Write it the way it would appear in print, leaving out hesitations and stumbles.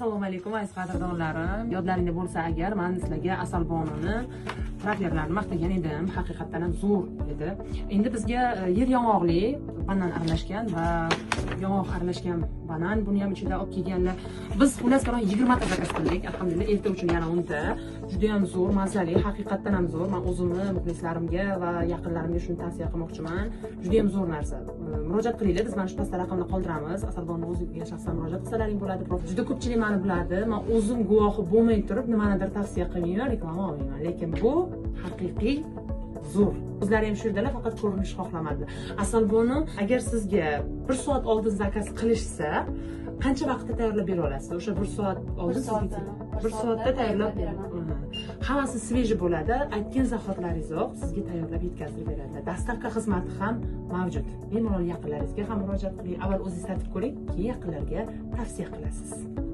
Assalomu alaykum, aziz qadrdonlarim. Yodlaringda bo'lsa agar, man sizlarga Asal Bonuni traflerlarni maqtagan edim. Haqiqatdan ham zo'r edi. Endi bizga yer yong'oqli banan aralashgan va yong'oq aralashgan banan, buni ham ichida olib kelganlar. Biz, xullas kalom, 20 ta заказ qildik. Alhamdulillah, erta uchun yana 10 ta. Juda ham zo'r, mazali, haqiqatdan ham zo'r. Man o'zimni muxlislarimga va yaqinlarimga shuni tavsiya qilmoqchiman. Juda ham zo'r narsa. Murojaat qilinglar, biz mana shu pastda raqamni qoldiramiz. Asal Bonu o'ziga shaxsan murojaat qilsalaring bo'ladi. Juda ko'pchilik mani biladi. Man o'zim guvohi bo'lmay turib nimanidir tavsiya qilmayman, reklama olmayman. Lekin bu haqiqiy zo'r. O'zlari ham shu yerdalar, faqat ko'rinish xohlamadilar. Asal Bonu, agar sizga bir soat oldin заказ qilishsa, qancha vaqtda tayyorlab bera olasiz? O'sha bir soat oldin sizga Soatda. Bir soatda tayyorlab beraman. Hammasi свежий bo'ladi. Aytgan zahotlaringizoq sizga tayyorlab yetkazib beradilar. Доставка xizmati ham mavjud. Bemalol yaqinlaringizga ham murojaat qiling. Avval o'zingiz tatib ko'ring, keyin yaqinlarga tavsiya qilasiz.